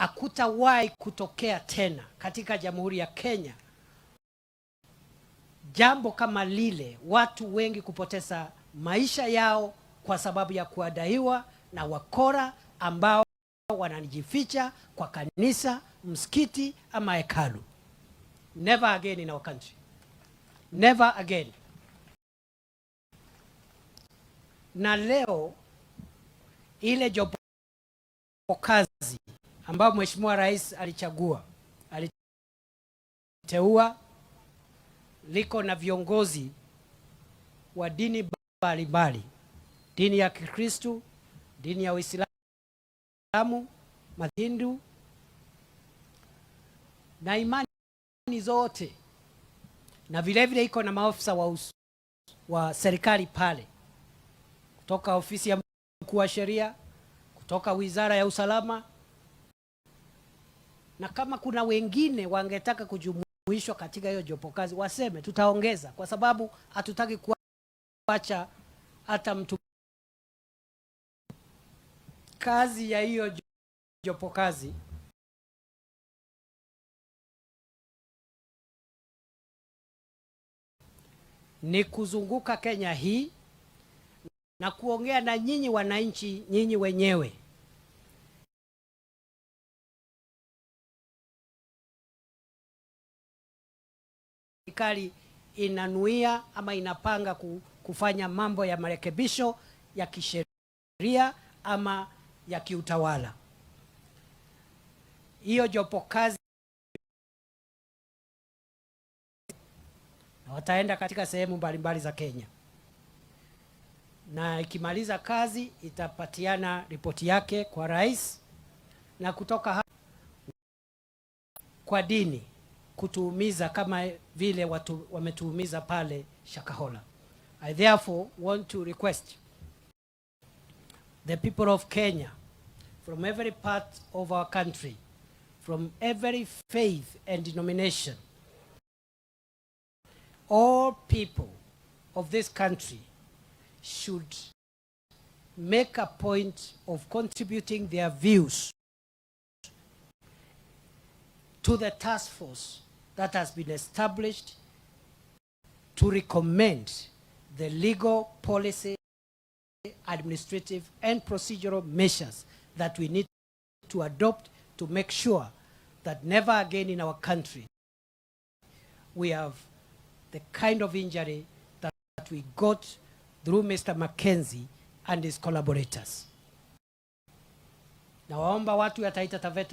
Hakutawahi kutokea tena katika Jamhuri ya Kenya jambo kama lile, watu wengi kupoteza maisha yao kwa sababu ya kuadaiwa na wakora ambao wanajificha kwa kanisa, msikiti ama hekalu. Never again in our country. Never again. Na leo ile jopo kazi ambayo Mheshimiwa Rais alichagua, aliteua, liko na viongozi wa dini mbalimbali, dini ya Kikristo, dini ya Uislamu, Mahindu na imani zote, na vile vile iko na maofisa wa serikali pale kutoka ofisi ya mkuu wa sheria, kutoka wizara ya usalama, na kama kuna wengine wangetaka kujumuishwa katika hiyo jopo kazi waseme, tutaongeza, kwa sababu hatutaki kuacha hata mtu. Kazi ya hiyo jopo kazi ni kuzunguka Kenya hii na kuongea na nyinyi wananchi, nyinyi wenyewe. Serikali inanuia ama inapanga kufanya mambo ya marekebisho ya kisheria ama ya kiutawala. Hiyo jopo kazi na wataenda katika sehemu mbalimbali za Kenya, na ikimaliza kazi itapatiana ripoti yake kwa rais, na kutoka kwa dini kutuumiza kama vile watu wametuumiza pale Shakahola. I therefore want to request the people of Kenya from every part of our country, from every faith and denomination, all people of this country should make a point of contributing their views to the task force that has been established to recommend the legal, policy, administrative, and procedural measures that we need to adopt to make sure that never again in our country we have the kind of injury that we got through Mr. Mackenzie and his collaborators. Nawaomba watu ya Taita Taveta